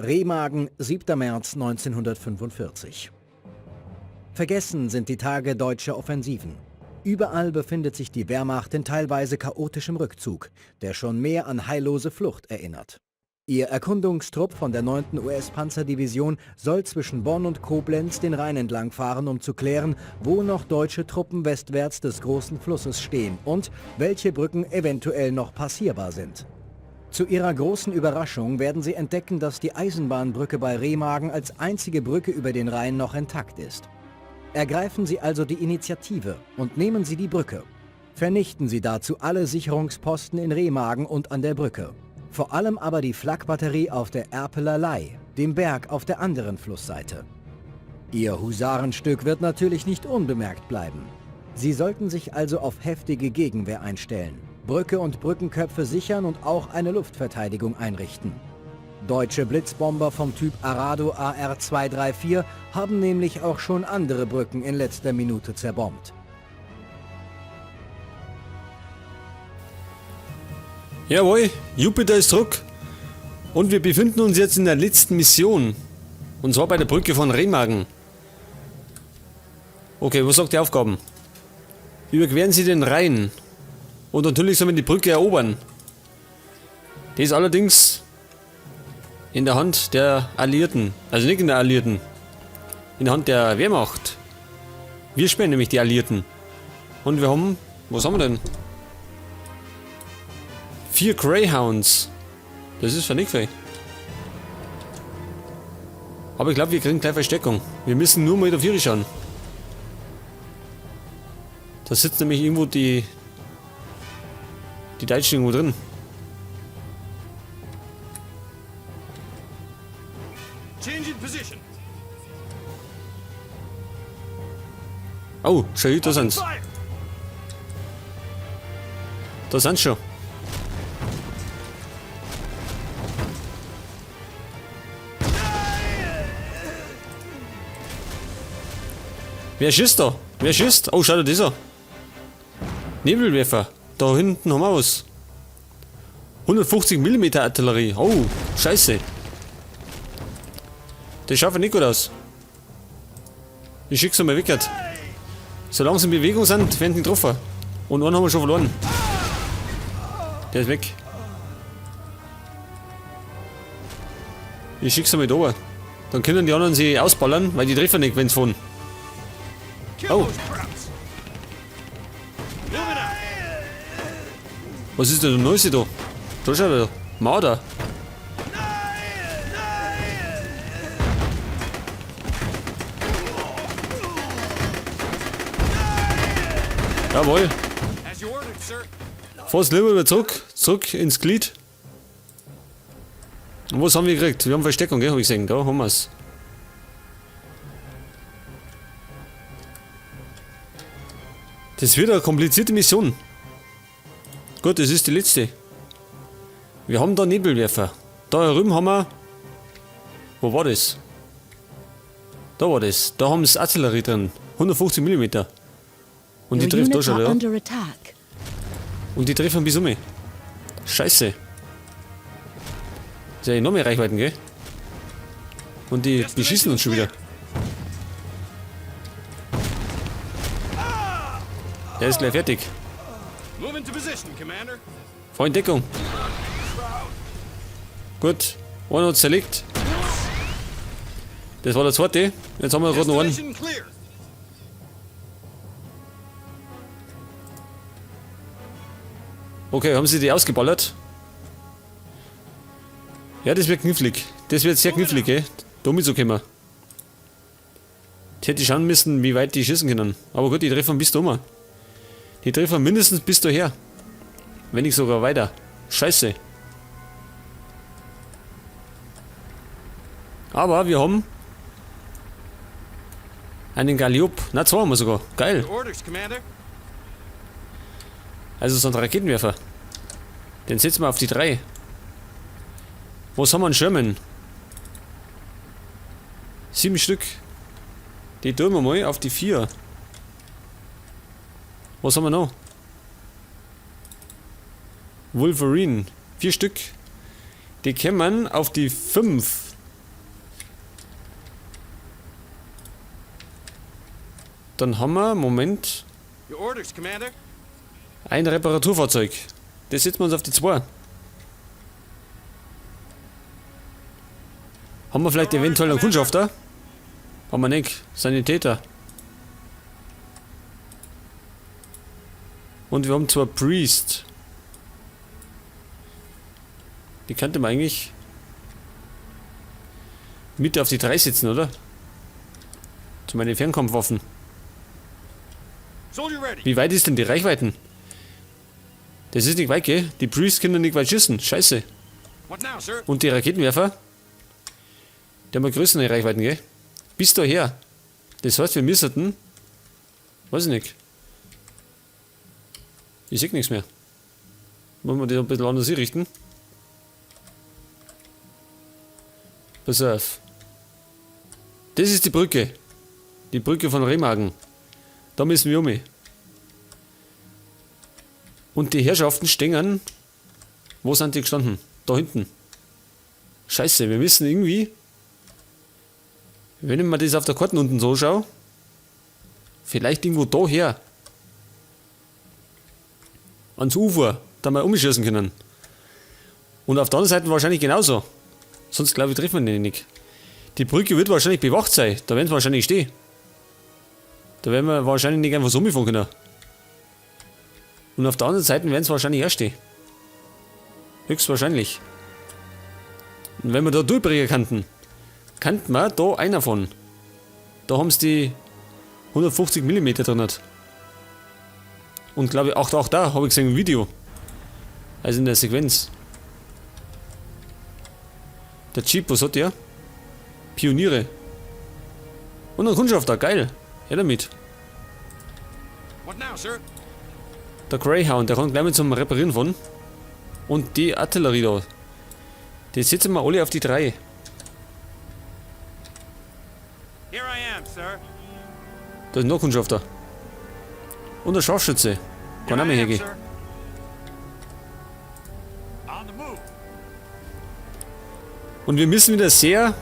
Remagen, 7. März 1945. Vergessen sind die Tage deutscher Offensiven. Überall befindet sich die Wehrmacht in teilweise chaotischem Rückzug, der schon mehr an heillose Flucht erinnert. Ihr Erkundungstrupp von der 9. US-Panzerdivision soll zwischen Bonn und Koblenz den Rhein entlang fahren, um zu klären, wo noch deutsche Truppen westwärts des großen Flusses stehen und welche Brücken eventuell noch passierbar sind. Zu ihrer großen Überraschung werden sie entdecken, dass die Eisenbahnbrücke bei Remagen als einzige Brücke über den Rhein noch intakt ist. Ergreifen Sie also die Initiative und nehmen Sie die Brücke. Vernichten Sie dazu alle Sicherungsposten in Remagen und an der Brücke. Vor allem aber die Flakbatterie auf der Erpeler Ley, dem Berg auf der anderen Flussseite. Ihr Husarenstück wird natürlich nicht unbemerkt bleiben. Sie sollten sich also auf heftige Gegenwehr einstellen, Brücke und Brückenköpfe sichern und auch eine Luftverteidigung einrichten. Deutsche Blitzbomber vom Typ Arado AR-234 haben nämlich auch schon andere Brücken in letzter Minute zerbombt. Jawohl, Jupiter ist zurück. Und wir befinden uns jetzt in der letzten Mission. Und zwar bei der Brücke von Remagen. Okay, was sagt die Aufgaben? Überqueren Sie den Rhein. Und natürlich sollen wir die Brücke erobern. Die ist allerdings in der Hand der Alliierten. Also nicht in der Alliierten. In der Hand der Wehrmacht. Wir spielen nämlich die Alliierten. Und wir haben... Was haben wir denn? 4 Greyhounds. Das ist schon nicht viel. Aber ich glaube, wir kriegen gleich Versteckung. Wir müssen nur mal da Viere schauen. Da sitzt nämlich irgendwo die Deutschen irgendwo drin. Change in position. Oh, schau, da sind's. Da sind's schon. Wer schießt da? Wer schießt? Oh, schau dir das an. Nebelwerfer. Da hinten haben wir was. 150 Millimeter Artillerie. Oh, scheiße. Das schaut nicht gut aus. Ich schick's mal weg. Solange sie in Bewegung sind, werden sie nicht getroffen. Und einen haben wir schon verloren. Der ist weg. Ich schick's mal da oben. Dann können die anderen sie ausballern, weil die treffen nicht, wenn's fahren. Oh. Was ist denn der Neueste da? Da schaut er. Marder. Jawohl. Fahr's lieber wieder zurück. Zurück ins Glied. Und was haben wir gekriegt? Wir haben Versteckung, gell? Hab ich gesehen. Da haben wir's. Das wird eine komplizierte Mission. Gut, das ist die letzte. Wir haben da Nebelwerfer. Da drüben haben wir... Wo war das? Da war das. Da haben sie Artillerie drin. 150 Millimeter. Und die Your trifft da units schon, are ja. under attack. Und die treffen bis um. Scheiße. Das ist ja enorme Reichweiten, gell? Und die beschießen uns schon wieder. Der ist gleich fertig. Move into position, Commander. Fahr in Deckung. Gut. Einer hat zerlegt. Das war der zweite. Jetzt haben wir gerade noch einen. Destination clear. Okay, haben sie die ausgeballert? Ja, das wird knifflig. Das wird sehr knifflig, gell? Da mitzukommen. Ich hätte schauen müssen, wie weit die schießen können. Aber gut, die treffen bis da oben. Die treffen mindestens bis daher. Wenn nicht sogar weiter. Scheiße. Aber wir haben einen Galiop. Na, zwei haben wir sogar. Geil. Your orders, Commander. Also so ein Raketenwerfer. Den setzen wir auf die 3. Was haben wir an Sherman? 7 Stück. Die tun wir mal auf die 4. Was haben wir noch? Wolverine. 4 Stück. Die kämen auf die 5. Dann haben wir, Moment, ein Reparaturfahrzeug. Das setzen wir uns auf die 2. Haben wir vielleicht eventuell einen Kundschafter? Haben wir nicht. Sanitäter. Und wir haben 2 Priest. Die könnte man eigentlich mit auf die 3 setzen, oder? Zu meinen Fernkampfwaffen. Wie weit ist denn die Reichweiten? Das ist nicht weit, gell? Die Priests können nicht weit schießen. Scheiße. Und die Raketenwerfer? Die haben ja größere Reichweiten, gell? Bis daher. Das heißt, wir müssten... Weiß ich nicht. Ich seh nichts mehr. Wollen wir das ein bisschen anders einrichten? Pass auf. Das ist die Brücke. Die Brücke von Remagen. Da müssen wir um. Und die Herrschaften stehen. Wo sind die gestanden? Da hinten. Scheiße, wir müssen irgendwie... Wenn ich mir das auf der Karte unten so schaue, vielleicht irgendwo da her. Ans Ufer, da mal umschießen können. Und auf der anderen Seite wahrscheinlich genauso. Sonst glaube ich, treffen wir den nicht. Die Brücke wird wahrscheinlich bewacht sein. Da werden sie wahrscheinlich stehen. Da werden wir wahrscheinlich nicht einfach so umfahren können. Und auf der anderen Seite werden sie wahrscheinlich erst stehen. Höchstwahrscheinlich. Und wenn wir da durchbrechen könnten, könnten wir da einer von. Da haben sie die 150 Millimeter drin. Und glaube ich, auch da habe ich gesehen im Video. Also in der Sequenz. Der Jeep, was hat der? Pioniere. Und ein Kundschafter, geil. Her damit. What now, sir? Der Greyhound, der kann gleich mit zum Reparieren von. Und die Artillerie da. Die setzen wir alle auf die 3. Here I am, sir. Da ist noch Kundschafter. Und der Scharfschütze. Kann auch mehr hergehen. Und wir müssen wieder sehr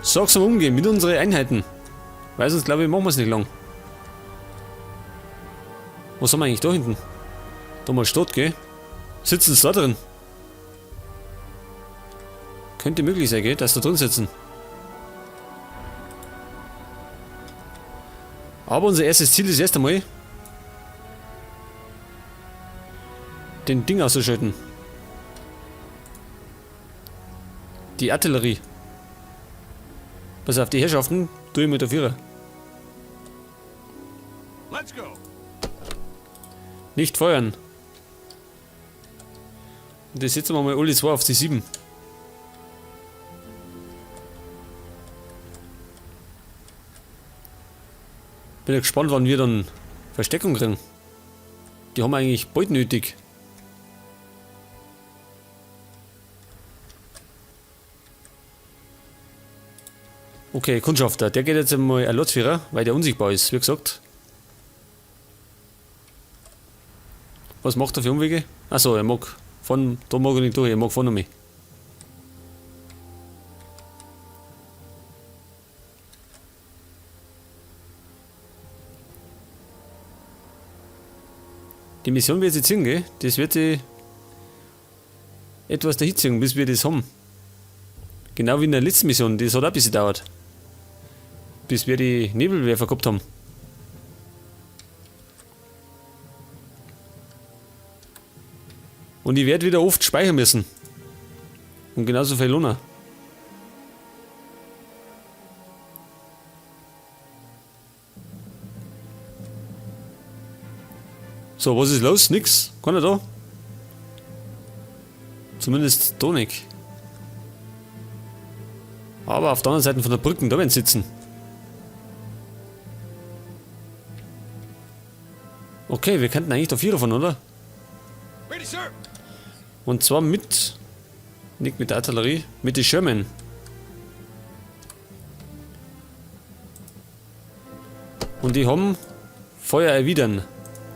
sorgsam umgehen mit unseren Einheiten. Weil sonst, glaube ich, machen wir es nicht lang. Was haben wir eigentlich da hinten? Da mal Stadt, gell? Sitzen sie da drin? Könnte möglich sein, gell? Dass sie da drin sitzen. Aber unser erstes Ziel ist erst einmal, den Ding auszuschalten. Die Artillerie. Pass auf, die Herrschaften, tu ich mit der Vierer. Let's go. Nicht feuern. Und das setzen wir mal alle 2 auf die 7. Bin ja gespannt, wann wir dann Versteckung kriegen. Die haben wir eigentlich bald nötig. Okay, Kundschafter, der geht jetzt einmal ein Lotzführer, weil der unsichtbar ist, wie gesagt. Was macht er für Umwege? Achso, er mag von, da mag er nicht durch, er mag vorne mich. Die Mission wird sich ziehen, gell? Das wird sich etwas dahin ziehen, bis wir das haben. Genau wie in der letzten Mission, das hat auch ein bisschen gedauert. Bis wir die Nebelwerfer gehabt haben. Und ich werd wieder oft speichern müssen. Und genauso viel Luna. So, was ist los? Nix. Keiner da? Zumindest da nicht. Aber auf der anderen Seite von der Brücke, da werden sie sitzen. Okay, wir könnten eigentlich da 4 davon, oder? Ready, sir. Und zwar mit... Nicht mit der Artillerie, mit den Sherman. Und die haben Feuer erwidern.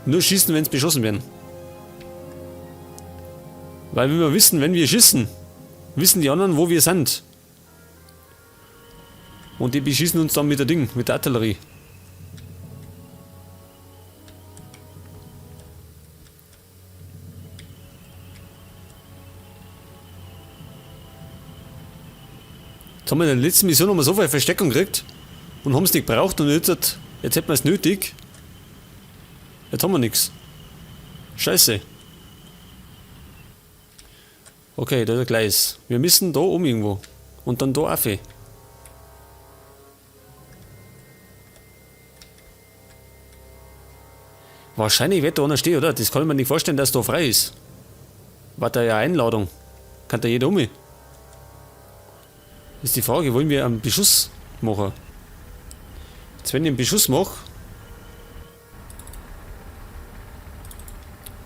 Nur schießen, wenn's beschossen werden. Weil wenn wir wissen, wenn wir schießen, wissen die anderen, wo wir sind. Und die beschießen uns dann mit der Ding, mit der Artillerie. Jetzt haben wir in der letzten Mission nochmal so viel Versteckung gekriegt und haben es nicht gebraucht und jetzt hätten wir es nötig. Jetzt haben wir nichts. Scheiße. Okay, da ist ein Gleis. Wir müssen da oben irgendwo. Und dann da auf. Wahrscheinlich wird da einer stehen, oder? Das kann ich mir nicht vorstellen, dass da frei ist. War da ja Einladung. Kann da jeder um. Ist die Frage, wollen wir einen Beschuss machen? Jetzt, wenn ich einen Beschuss mache,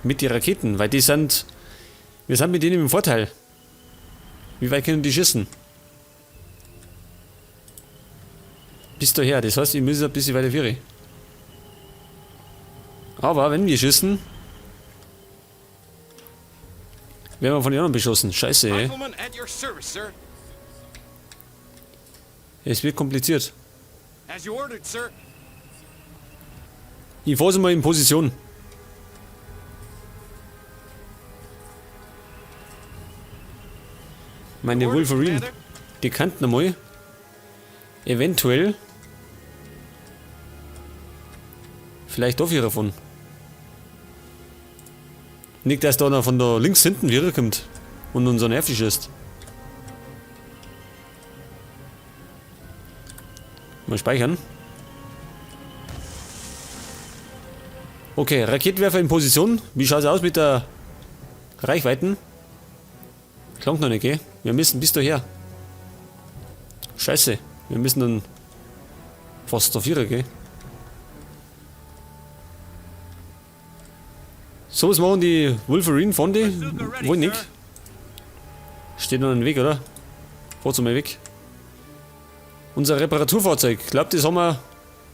mit den Raketen, weil die sind, wir sind mit denen im Vorteil. Wie weit können die schießen? Bis daher, das heißt, ich muss ein bisschen weiter führen. Aber wenn wir schießen, werden wir von den anderen beschossen. Scheiße, ey. Es wird kompliziert. Ich fahre mal in Position. Meine Wolverine, die kannten einmal. Eventuell. Vielleicht doch wieder davon. Nicht, dass da noch von da links hinten wiederkommt und unser Nerv schießt. Mal speichern. Okay, Raketenwerfer in Position. Wie schaut's aus mit der Reichweiten? Klangt noch nicht, gell? Wir müssen bis daher. Scheiße, wir müssen dann fast da vierer, gell? So was machen die Wolverine von die? Wohl nicht. Steht noch ein Weg, oder? Fahrt's mal weg. Unser Reparaturfahrzeug, ich glaub, das haben wir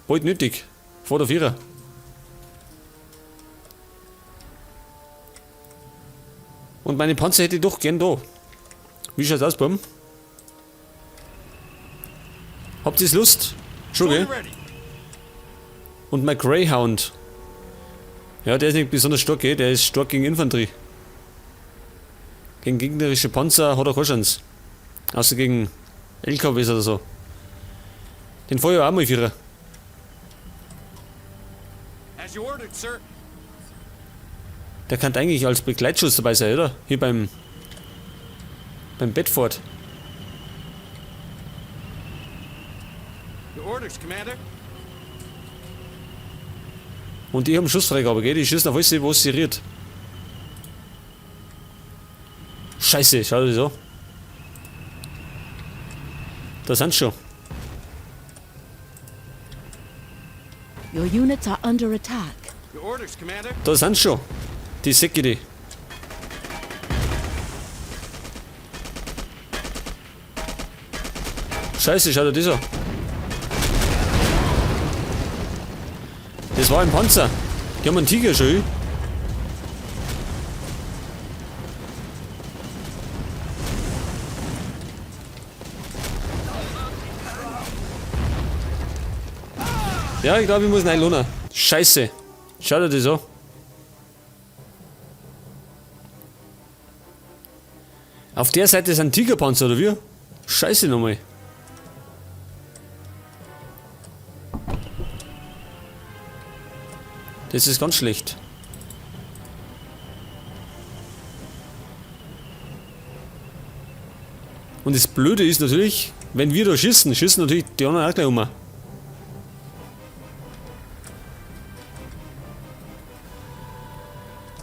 bald nötig. Vor der Vierer. Und meine Panzer hätte ich doch gern da. Wie schaut's aus, Buben? Habt ihr's Lust? Schon, gell? Und mein Greyhound. Ja, der ist nicht besonders stark, gell? Der ist stark gegen Infanterie. Gegen gegnerische Panzer hat er keine Chance. Außer gegen LKWs oder so. Den fahr ich auch mal vierer. Der kann eigentlich als Begleitschuss dabei sein, oder? Hier beim Bedford. Und die haben Schussfreigabe, gell? Die schießen auf alles, wo es sie rührt. Scheiße, schau dir das an. Da sind schon. Your units are under attack. Your orders, Commander. Da sind schon. Die Säcke, die. Scheiße, schau dir das an. Das war ein Panzer. Die haben einen Tiger schon. Ja, ich glaube, ich muss reinlohnen. Scheiße. Schau dir das an. Auf der Seite ist ein Tigerpanzer, oder wie? Scheiße nochmal. Das ist ganz schlecht. Und das Blöde ist natürlich, wenn wir da schießen, schießen natürlich die anderen auch gleich um.